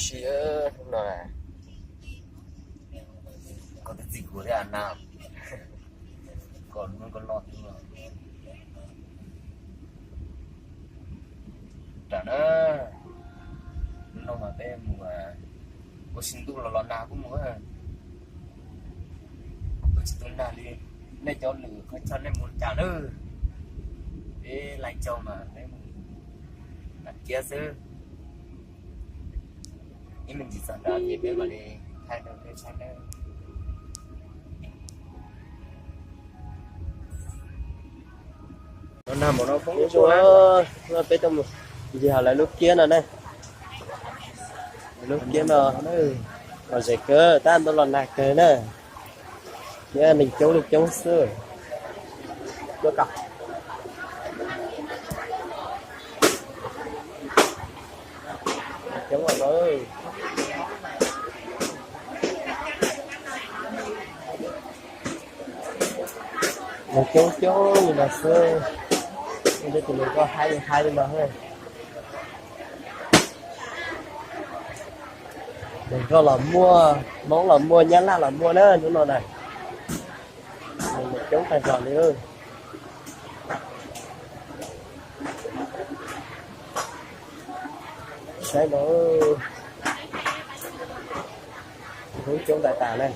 Si no, koj twb txij kuv thiab na, koj hnub koj loj thiab. Ram na, hnub no mas peb mus ua si ntuj los los nag kuj mus, tus tsis tu nag li. Nej cov lwm qhov chaw nej mus cas lawm? Peb Laij Caug mas peb mus nag kiab xwb. Ib me ntsis txog nrad ces peb mam li thaij rau peb saib nawb. Peb tuaj mus ncig hauv lawv lub kiab no ne. Lub kiab no lom zem kawg, tab ntau los nag kawg na. Thiab neeg coob li coob xwb. Coob os. Neeg coob coob li no xwb. Tus neeg koj haib li haib li no. Neeg koj los muaj, Hmoob los muaj, Nyab Laj los muaj na hnub no na. Neeg coob tag zog li. Saib no, Hmoob coob tas tas na.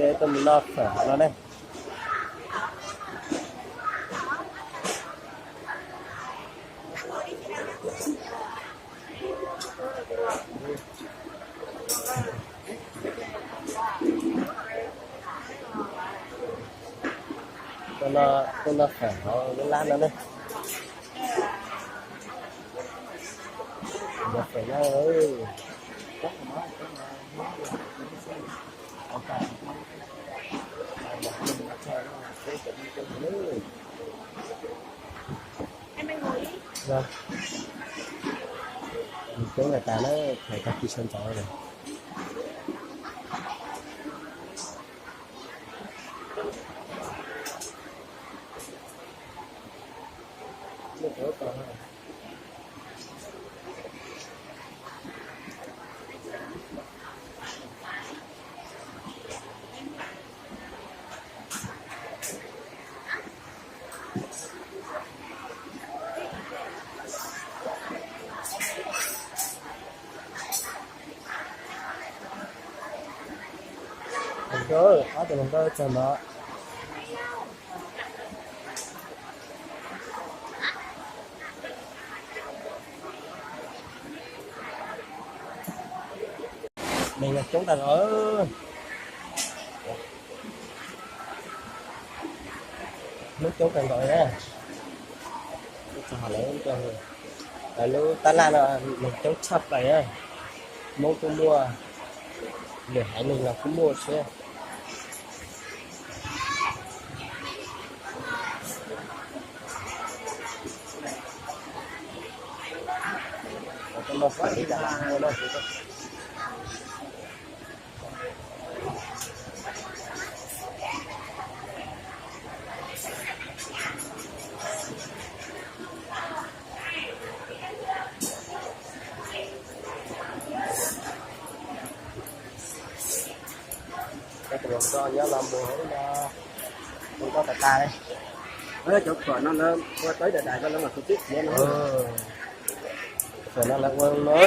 Ces tuaj mus noj pham no ne. Tuaj noj pham hauv lub lab no ne. Noj pham na. Coob tas tas na, thaum tag kis sawv ntxov lawm. Hluas nkauj, ob tug hluas nkauj txog no. Neeg coob tag nrho. Hnub coob kawg nkaus na. Lawv lub tab laj no neeg coob tshaj plaws na. Hmoob kuj muaj, lwm haiv neeg los kuj muaj thiab. Cov hluas nkauj nyob los mus no, hluas nkauj tas tas li. Cov khuam no lawv ua tau ib daim daim ko lawv mam tus twb txiav no. Khuam no lawv ua no,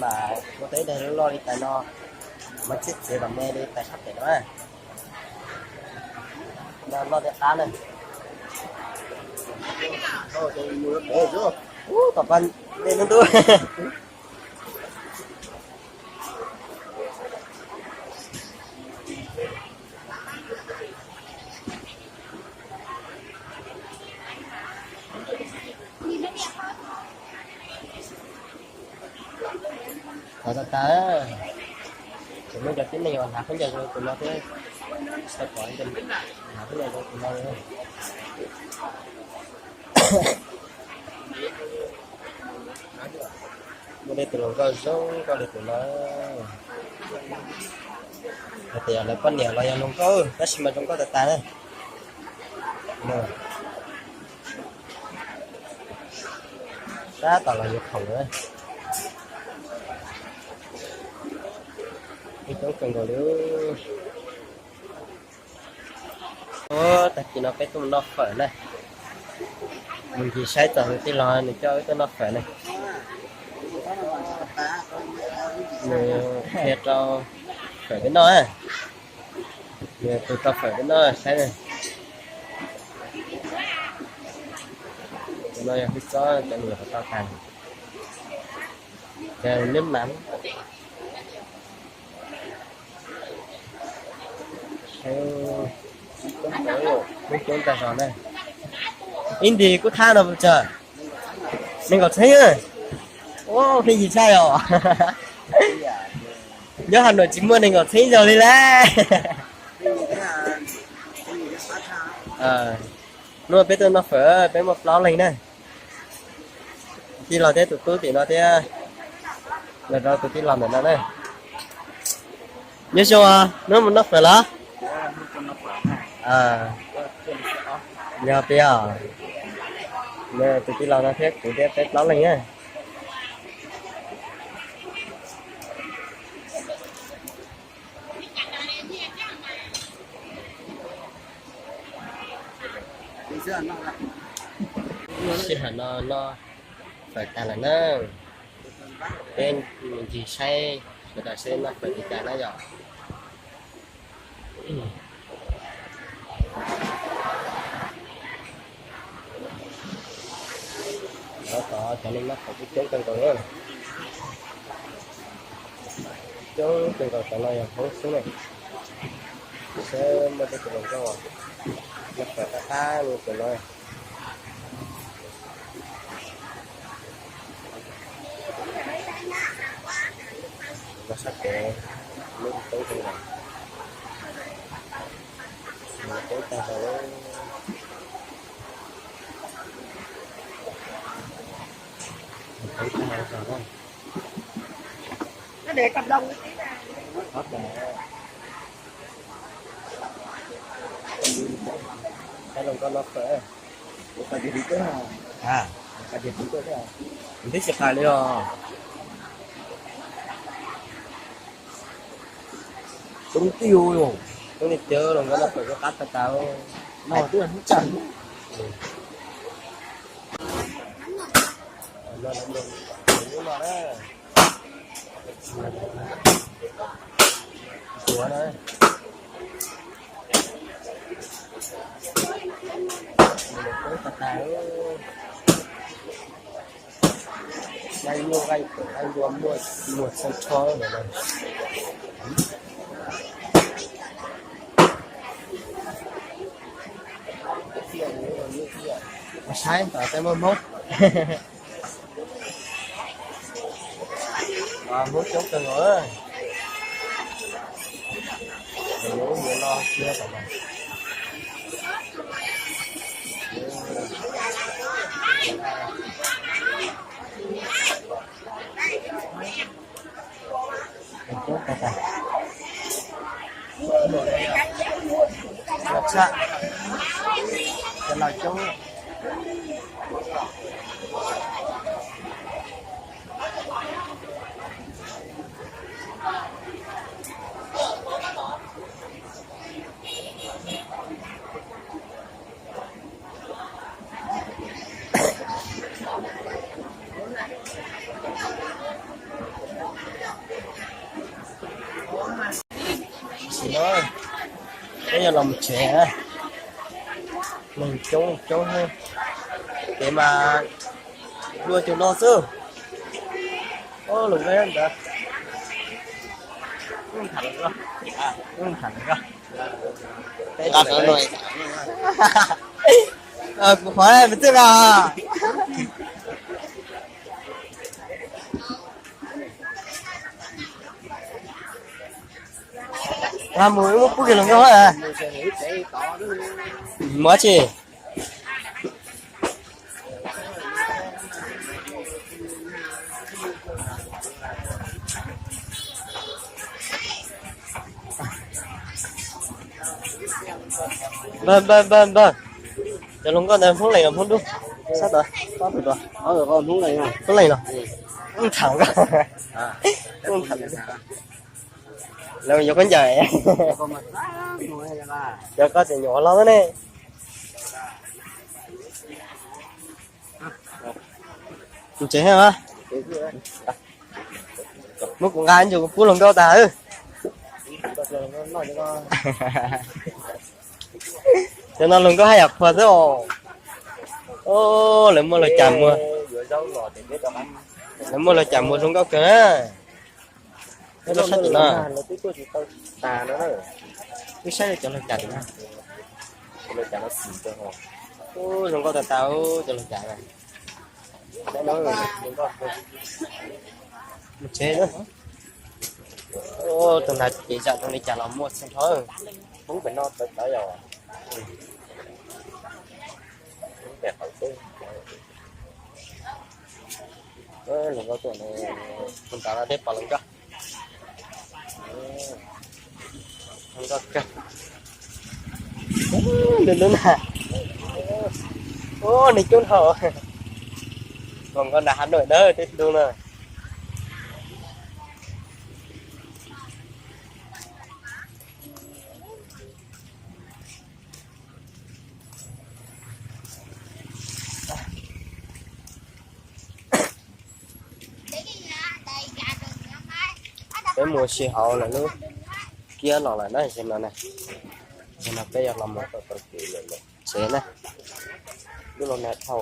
mam ua tau ib daim loj li tais no, mam twb txiav kom me li tais sab pem no. No loj thiab qab na. Ub, tom pas dej ntub ntub. Thov tas tas, tseem muaj cov tib neeg uas hnav khaub ncaws zoo li tus no thiab. Tau pom cov hnav khaub ncaws zoo li tus no. Muaj tej tus hluas nkauj zoo nkauj li tus no. Hais tias lawv poj niam los yog zoo nkauj, tab sis mas zoo nkauj tas tas na. Tab tom los yuav khoom na. Coob kawg nkaus li. Tag kis no peb tuaj mus noj fawm na. Mus ncig saib txog tus tij laug nws coj wb tuaj noj fawm na. Nws qhia rau fawm peb noj, nws tus rau fawm peb noj saib na. Tus no yog hwj txob cov nws yuav tau tag. Ces neb mam, coob tag zog na. Ib nti kub thab no tsawg? Nees nkaum txheeb. Ua pheej yig tshaj os. Nyob Has Nois tsis muaj nees nkaum txheeb zaug li lawm. Hnub no peb tuaj noj fawm peb muaj plaub leeg na. Tij laug thiab tus tub tim no thiab, los rau tus tij laug ntawm no na. Nyob zoo, hnub no mus noj fawm los? Yog tiag, tus tij laug no thiab kuv thiab peb plaub leeg na. Sij hawm no noj fawm tag lawm na, peb mus ncig saib sawv daws seb noj fawm li cas na yom. Cov no cov neeg noj fawm kuj coob kawg nkaus na. Coob kawg nkaus, cov no yog Hmoob xwb na. Seb muaj tej tus hluas nkauj noj fawm qab qab li tus no. Los sab kev, lub coob kawg nkaus, coob tag zog lawm. Coob tag zog na. Saib hluas nkauj noj fawm. Tus twb tsis qas li os. Tub tij, tub tij, hluas nkauj noj fawm kuj qab tag tas. Tuav na. Tag tag. Nqaij nyuaj nqaij pwm nqaij npua muaj muag txhua txhua no. Saib tom tej muaj Hmoob. Hmoob coob kawg nkaus. Yuav no sia tom no. Coob tag tag. Los tshaj, cov laus coob. Tam sim no peb yuav los mus tsev, neeg coob coob, kev mas dua cuag no xwb. Ub, los nqe ntawd, tham los koj, tham los koj. Kuv qhov me txwj no. Mus muab pub kiag hluas nkauj. Mus dab tsi? Npawg, npawg, npawg, npawg, cov hluas nkauj ntawd Hmoob Lees los Hmoob Dub? Sab tod, ob tug tod. Hmoob Lees los? Tham nkauj. Lawv yuav koj ncaws, cov koj tseem nyuam qhuav los ne. Tsev, muab kuv nqa ntsis kuv pub hluas nkauj tas. Cov no hluas nkauj haj yam qhuas xwb os. Lawv muaj lawv cas muag, lawv muaj lawv cas muag zoo nkauj kawg na. Peb saib tim no, peb saib cov lawv cas tim no. Zoo nkauj tas tas cov lawv cas. Mus tsev na. Tus nag ces zam zoo li cas los muaj txhua nrho. Hmoob pem no tawv tawv yom. Hmoob pem qhov teb. Hluas nkauj tuaj, tus ntawd los deb pom hluas nkauj. Hluas nkauj kawg. Ub, nws lub na. Ub, nws coob dhau. Hluas nkauj nram Hà Nội na, tib tug na. Peb mus si hauv lawv lub kiab los lawm na, tam no na. Tam no peb yuav los mus tau tau kev lawm tsev na. Lub los nag dhau,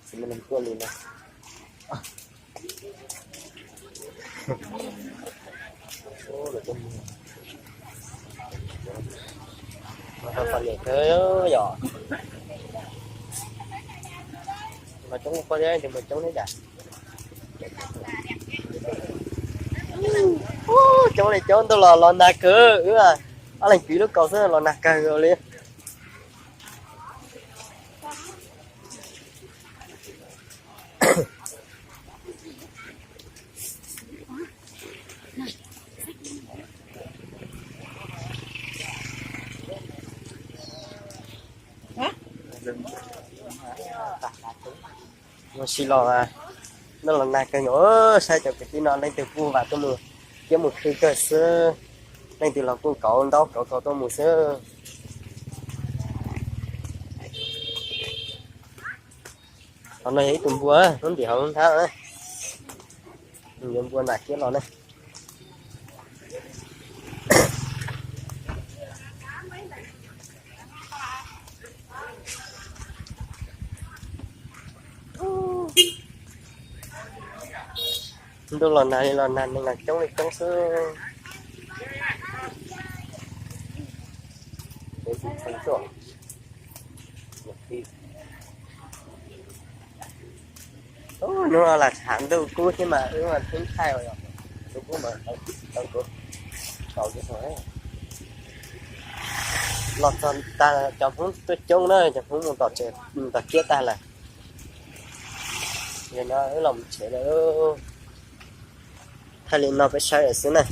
tsis muaj neeg tuaj li na. Mas tau pom niam kawg yom. Mas coob koj thiab, tus mas coob thiab cas. Coob li coob, ntuj los los nag kawg, wb ob leeg piv lub kaus xwb los nag kawg li. Mus si los, ntuj los nag kawg nkaus, saib cov kwv tij no leej twg kuj vam tuaj mus, cia mus khw kawg xwb, leej twg los kuj kauv ntaub kauv khaub tuaj mus xwb. Qhov no yog ib tug npua, hnub ntim hauv hnab, yuav npua nram kiab los ne. Ntuj los nag li los nag, neeg los coob li coob xwb. Hnub no lam tshav ntuj kub thiab mas wb mas theeb thaij os, ntuj kub mas tau, tau, tau, los txog tag cov Hmoob tuaj coob na, cov Hmoob mus tom tsev, mus tom kiab tag lawm. Yog no wb los mus tsev lawm, thaij li no peb saib lawm xwb na.